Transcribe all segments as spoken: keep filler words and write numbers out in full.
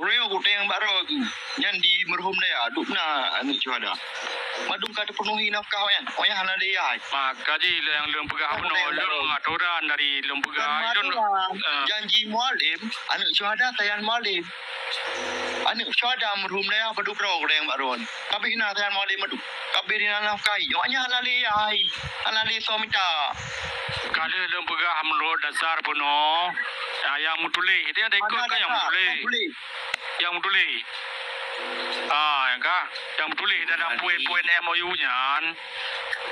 Meunyoe guteng bak droe geuh, nyan di meuruhom dayah, duek na aneuk syuhada. Mandum ka teupeunuhi nafkah awaknyan, awaknyan hana lé yah hai. Maka jih lé nyang lôn peugah bunoe, lôn atoran dari lôn peugah, lôn, eh, janji Mualem, aneuk syuhada sayan Mualem. Aneuk syuhada meuruhom dayah padub droe guteng bak droe. Tapi na sayan Mualem padub. Kabeh di nafkahi. Awaknyan hana lé yah hai. Hana lé soe mita. Ka lheueh lôn peugah meunurot dasar bunoe, nyang meutuléh. Dia ada ikot kan nyang meutuléh. Nyang meutuléh. Ah, nyang ka. Nyang meutuléh dalam poin-poin M O U nyan.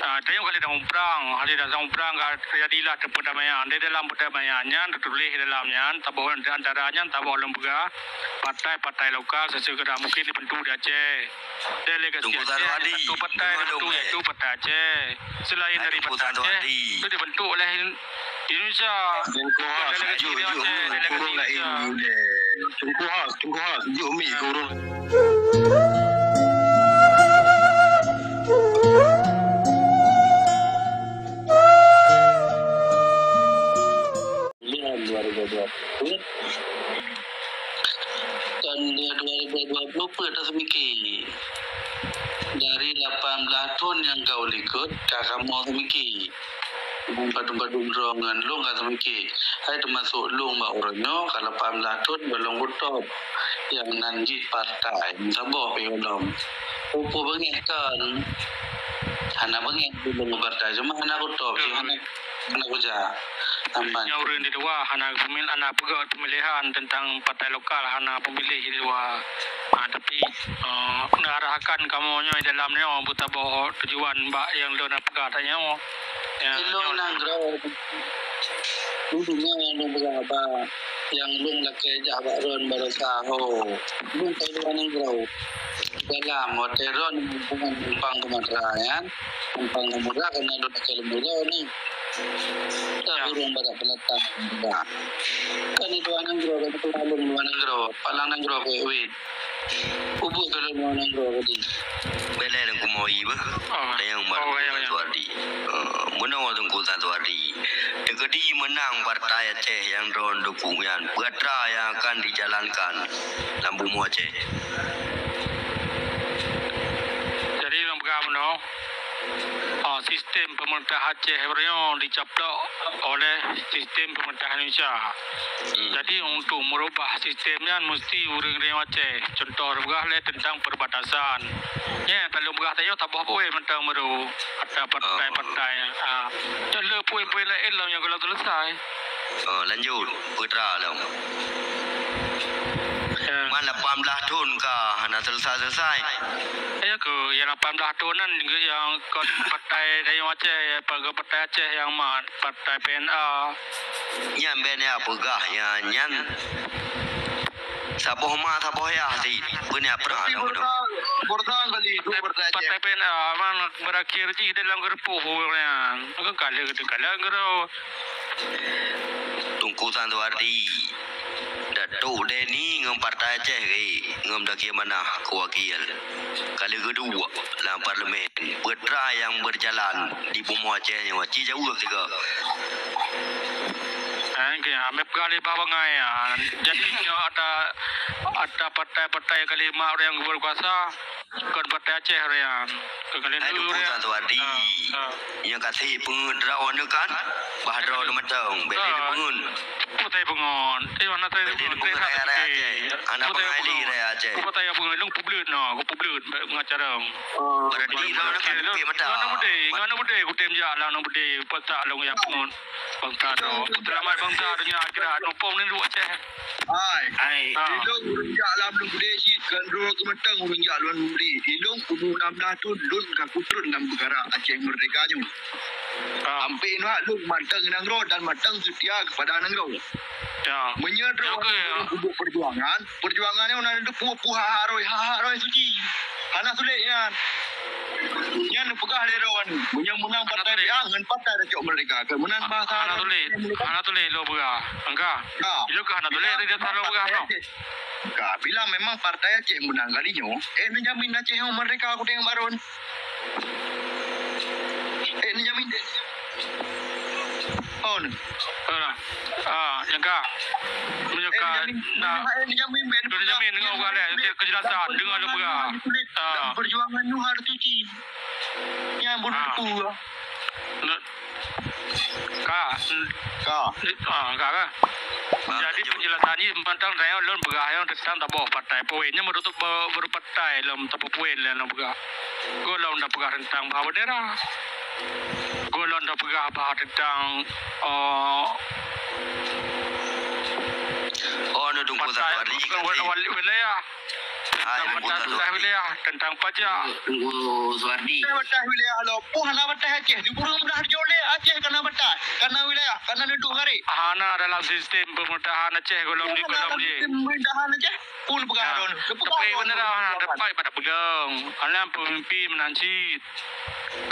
Ah, tanyoe ka lheueh na muprang. Ka lheueh na muprang ka teujadilah perdamaian. Di dalam perdamaian nyan teutuléh dalam nyan, saboh di antara nyan saboh lôn peugah, partai-partai lokal sesuai kehendak mungkin dibentuk di Aceh. Delegasi Aceh, satu partai dibentuk, iaitu Partai Aceh. Selain dari Partai Aceh, itu dibentuk oleh Indonesia. Delegasi Aceh, delegasi Indonesia. Teungku Has, Teungku Has, jok mi ke ureueng. Tahun dua ribu dua puluh peuet dah seumiki. Dari lapan belas thon nyang ka u likot, ka kamoe seumiki. Padum-padum droe ngon lôn ka seumiki. Hai teumasok lôn bak uroe nyoe ka lapan belas thon goh lom kutop. Nyang nan jih partai, saboh pih goh lom. Peue-peue beungéh kon. Hana beungéh lôn partai, cuma hana kutop, hana, hana kuja. Nyan ureueng di luwa hana pemil-, hana peugah pemilihan tentang partai lokal, hana pemilih di luwa. Ha, tapi, eh, neuarahkan kamoe nyoe dalam nyoe beutaboh tujuan bak nyang lôn peugah tanyoe. Ya, ilôn nanggroe. Ulôn nyoe lôn peugah bak nyang lôn lakée jak bak droen baroesa ho. Lôn kai luwa nanggroe. Dalam watée droen numpang Sumatera nyan, numpang Sumatera keunan lôn lakée lôn peugah ni. Ka ureueng barat beulatang. Kan itu luwa nanggroe, kan itu luwa nanggroe, palang nanggroe keu wit. Ubeut keu lôn ngon nanggroe tadi. Bèk lé lôn kumoe beuh. Ah. Lé nyang baru Suwardi. Eh, meunoe Teungku Suwardi. Teukeudi meunang Partai Aceh nyang droen dukung nyan, peue atra nyang akan dijalankan lam bumoe Aceh? Jadi, lôn peugah meunoe, ah, sistem pemerintah Aceh nyoe dicaplok oleh sistem pemerintah Indonesia. Hmm. Jadi, untuk merubah sistem nyan mesti ureueng-ureueng Aceh. Contoh, peugah lé tentang perbatasan. Nyan, kalau peugah tanyoe saboh poin mantong baru. Ada partai-partai. Ah. Nyan le poin-poin laén lom nyang golom selesai. Oh, lanjut. Peue atra lom. Ya. Man lapan belas thon ka hana selesai-selesai. Ya ke, yang lapan belas thon nyan nyang kon partai dari Aceh, ya, partai Aceh nyang mat, partai P N A. Nyan bèk neupeugah nyan, nyan. Saboh ma, saboh yah sit. Beuna pernah. Tapi Borsa, Borsa kali itu partai Aceh. Partai P N A, man berakhir jih dalam geureupoh ureueng nyan. Kan kalah, kalah geureupoh. Teungku Suwardi, Datuk Deni ngon Partai Aceh Rayek ngon Dakir Manah keu wakil. Kali keudua lam parlemen, peue atra nyang berjalan di bumoe Aceh nyoe, ci jaweueb sigoe. Eh, ke, amai peugah lé bah bangai, ah. Jadi, nyoe ata, ata partai-partai kali mak ureueng nyang berkuasa, Kon Partai Aceh, Rian. Kon kalian dulu, Rian. Hai, Teungku Suwardi. Ah, ah. Nyang ka sép peungeut droeneuh kan? Bah droeneuh mantong, bèk lé neupeungeut. Peue tai peungeut? Eh, hana tai peungeut. Bèk lé neupeungeut raya-raya Aceh. Hana peungeut lé raya Aceh. Peue tai peungeut? Lôn peubleut noh, ku peubleut, bèk ngon carông. Berarti droeneuh kan pih mata. Ngon beudé, ngon beudé, kutem jak lam beudé, peue tak lôn jak peungeut. Bangsa droe. Peuselamat bangsa, donya akhirat. Numpông ni duek Aceh. Hai. Hai. Ha. Ilôn ureueng jak lam lôn beudé cit, kon droe keumeutang ureueng jak lam lôn beudé. Ilôn umu nam blah thon lôn ka kutrön lam peukara Aceh Merdeka nyoe. Ha. Sampai nyoe lôn mantong nanggroe dan mantong seutia keupada nanggroe. Ya. Meunyoe droe ureueng kubu peujuangan, peujuangan nyoe na neuteupeue peue hak-hak droe, hak-hak droe suci. Hana sulet nyan. Nyan neupeugah lé droe nyoe, meunyoe meunang partai B A ngon partai Rakyat Merdeka, keu meunang bahasa hana sulet. Hana sulet lôn peugah. Angka. Ilôn keuh hana tuléh di data lôn peugah nyoe. Ka, bila memang Partai Aceh meunang kali nyoe, eh, neujamin Aceh nyoe merdeka, kuteng baron. Eh, neujamin deh. Oh, ni. Ah, nyang ka. Meunyoe ka, eh, neujamin, nah, eh, neujamin, ben. Neujamin, Hasan, deungoe lôn peugah. Ah. Dalam perjuangan nyoe harus suci. Nyang bunuh Ah. teupeu. Ka. Ka. Ah, ka, ka. Jadi, penjelasan jih mantong tanyoe lôn peugah nyoe teuntang taboh partai. Poin nyoe meureutok be-, beureupartai lom, taboh poin lom lôn peugah. Gohlom tapeugah teuntang bah bendera. Gohlom tapeugah bah teuntang, oh, Oh, nu Teungku partai Satu Hari bukan kan wali-, wilayah. Hai, Teuntang Teungku Satu Hari. Wilayah, teuntang pajak. Teungku Suhardi. Batas wilayah lo, pun hana batas Aceh. Di Burung dah joleh Aceh kana batas, kana wilayah, kana neudok garéh. Hana dalam sistem pemerintahan Aceh gohlom Pun ni, hana gohlom dalam ni. Sistem pemerintahan Aceh. Pun peugah Nah, ron. Tapi benar dah, tepat pada pegang. Alam pemimpin menanci.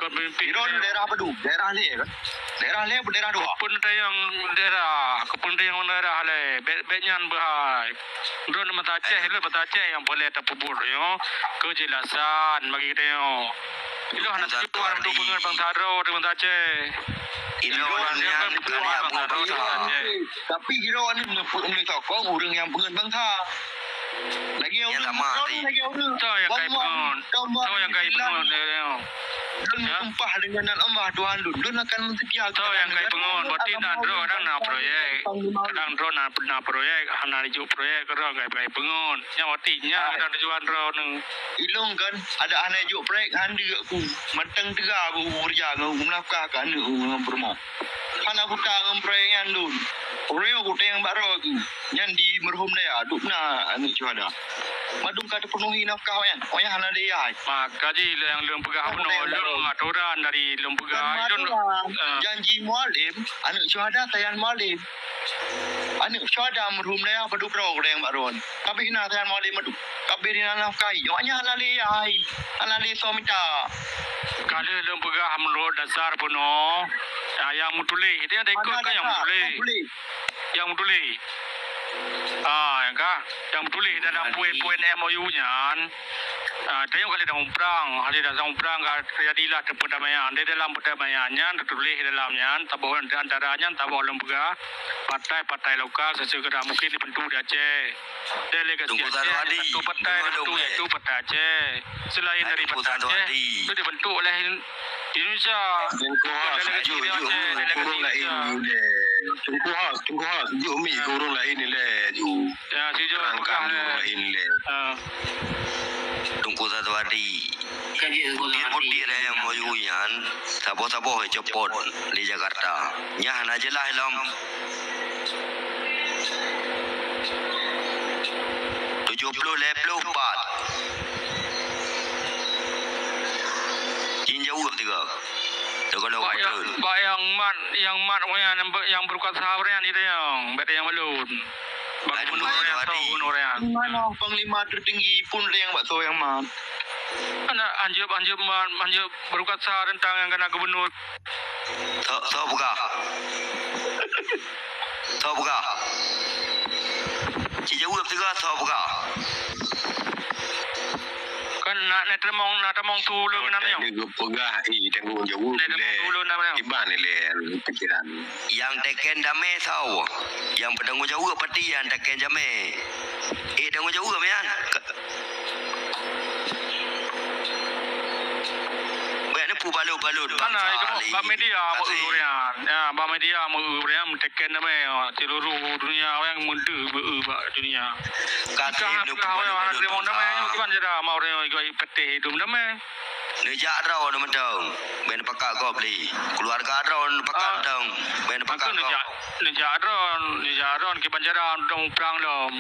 Kon pemimpin Iron daerah Bedu, daerah Lé kan? Daerah Lé, daerah dua. Kepentingan daerah, kepentingan daerah Lé. Bek, bek nyan bahai. Droe mata Aceh, lo mata Aceh yang boleh terpubur, yo. Kejelasan bagi kita, yo. Ilo hana tujuan untuk pengen bangsa droe di mata Aceh. Ilo hana tujuan untuk pengen bangsa droe di mata Aceh. Tapi ilo hana menyokong orang yang pengen bangsa. Lagi orang, lagi orang. Tahu yang kai pengen. Tahu yang kai pengen. Lôn meusumpah deungon nan Allah Tuhan lôn, lôn akan meuseutia keu Soe nyang kai peungon, berarti na droe kadang na proyek. Kadang droe na, na proyek, hana jok proyek, kadang kai, kai peungon. Nyang berarti nyan kadang tujuan droe neu. Ilong kan, ada hana jok proyek, hana ku. Manteng teuga ku kerja ngon meunafkah keu aneuk ngon peurumoh. Hana buta ngon proyek nyan lôn. Ureueng ku teueng bak droe ku. Nyan di merhum daya, duek na aneuk syuhada. Mandum ka teupenuhi nafkah awaknyan. Awaknyan hana lé yai. Maka jih nyang lôn peugah bunoe, lôn meuaturan dari lôn peugah. Lôn meuaturan. Janji Mualem, aneuk syuhada Sayan Mualem. Aneuk syuhada merhum daya padub droe gurèe bak droen. Kabeh na Sayan Mualem padub. Kabeh di na nafkahi. Awaknyan hana lé yai. Hana lé soe mita. Ka lheueh lôn peugah meunurot dasar bunoe, nyang meutuléh. Dia ada ikot kan nyang meutuléh. Nyang meutuléh. Ah, nyang ka, nyang meutuléh dalam poin-poin M O U nyan. Ah, tanyoe ka lheueh tameuprang, ka lheueh tameuprang ka teujadilah perdamaian. Di dalam perdamaian nyan teutuléh dalam nyan, saboh antara nyan saboh lôn peugah partai-partai lokal secara mungkin dibentuk di Aceh. Delegasi Aceh, satu partai dibentuk, iaitu Partai Aceh. Selain dari Partai Aceh, itu dibentuk oleh Indonesia. Teungku Hos, delegasi Aceh, delegasi Indonesia. Teungku Hos, Teungku Hos, jok mi ureueng laén ilèe ju. Ya, si jok terangkan ureueng laén ilèe. Ah. Teungku Satu Hari. Butir-butir M O U nyan saboh-saboh copot di Jakarta. Nyan hana jeulaih lom. Tujoh ploh lhèe ploh pat. Jin jaweueb tiga. Bak nyang mat, nyang mat nyang, nyang berkuasa nyan itu nyang, beda nyang balon. Bak gubernur nyang, gubernur nyang. Panglima tertinggi pun ada nyang bak soe nyang mat. Anjeueb, anjeueb mat, anjeueb berkuasa teuntang nyang kana gubernur. Soe, soe peugah? Soe peugah? Ci jaweueb teuga soe peugah? Kan na, na teumong, na teumong tulông na meunyong. Geupeugah, eh, tanggung jaweueb lé. Kiban lé pikiran. Nyang teken damé soe? Nyang peutanggung jaweueb pati nyang teken damé. Eh, tanggung jaweueb nyan. Bèk neupeu balot-balot bansa lé. Bak media meu-eu ureueng. Ya, bak media meu-eu ureueng meuteken damé, ya, seluruh dunia ureueng meudeuh meu-eu bak dunia. Ka hana teurimong damé, kiban cara ma ureueng igoe peuteh idong damé. Neujak droe mantong, bèk neupakat gob lé. Keuluarga droe neupakat mantong, bèk neupakat gob. Neujak droe, neujak droe kiban cara dong prang lom.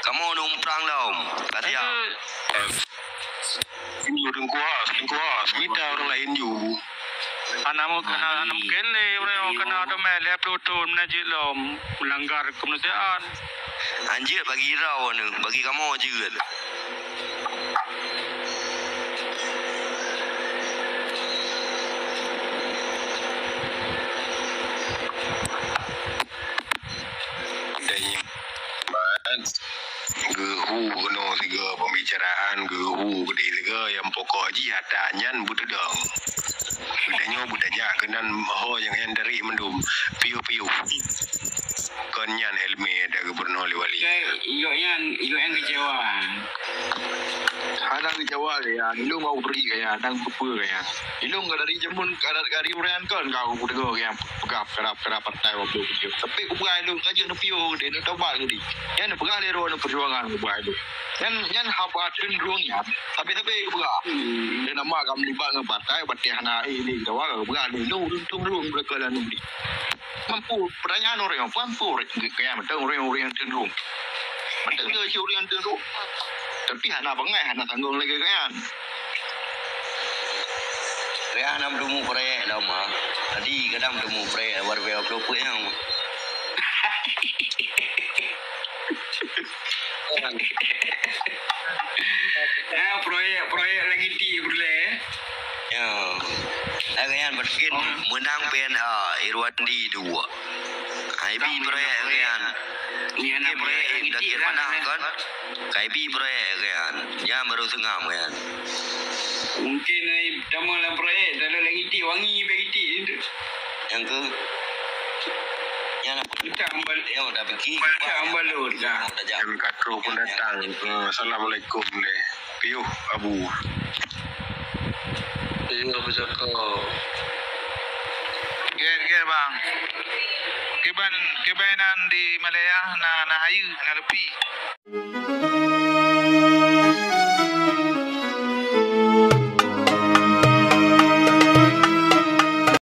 Kamoe dong prang lom, ka siap. Injur teungku Hos, teungku Hos, mita ureueng laén ju. Hana mu-, hana, hana mungkin lé ureueng kana damé lhèe ploh thôn meunan jeuet lom meulanggar keumanusiaan. Hanjeuet bagi droeneuh, bagi kamoe jeuet. Geuhu keunoe sigoe pembicaraan, geuhu keudeh sigoe nyang pokok jih ata nyan beutudong. Geutanyoe beutajak keunan ho nyang nyan dari mandum piôh-piôh. Kon nyan Helmi ada gubernur lé wali. Gobnyan, gobnyan kecewa. Kang Jawa gaya, ilong kau beri gaya, dan kupe gaya. Ilong ka dari jameun, ka dari, dari urean kan kau kudengar gaya peugah, peugah, peugah partai waktu tu. Tapi kupeugah ilong ka jeuet neupiyôh geude, neutobat geude. Nyan neupeugah lé droe neuperjuangan kupeugah ilong. Nyan, nyan haba teunrong nyan. Tapi-tapi kupeugah. Dia nama ka meulibat ngon partai, partai hana ini, kita wah kupeugah ilong teunrong mereka lalu ni. Mampu pertanyaan orang yang mampu orang yang mampu orang yang teunrong. Mantap ke si orang yang teunrong. Tapi hana bangai, hana tanggung lagi kan. Reah nam temu proyek lama. Tadi kadang temu proyek baru payah puluh pun yang. Nah, proyek-proyek lagi di Brunei. Ya. Lagi yang mungkin menang P N A Irwandi dua. Ibi proyek kan. Ni anak proyek lagi di kan. Kan? Kaibi proyek kan. Yang baru sengam kan. Mungkin ai pertama dalam proyek, dalam lagi tik wangi bagi tik tu. Yang ke? Yang apa? Kita ambal, yang dah pergi. Kita ambal lu dah. Yang katro pun datang. Hmm, assalamualaikum le. Piuh Abu. Piuh Abu Joko. Gen, gen bang. Kiban, kiban nan di Malaya na na hayu, na lepi.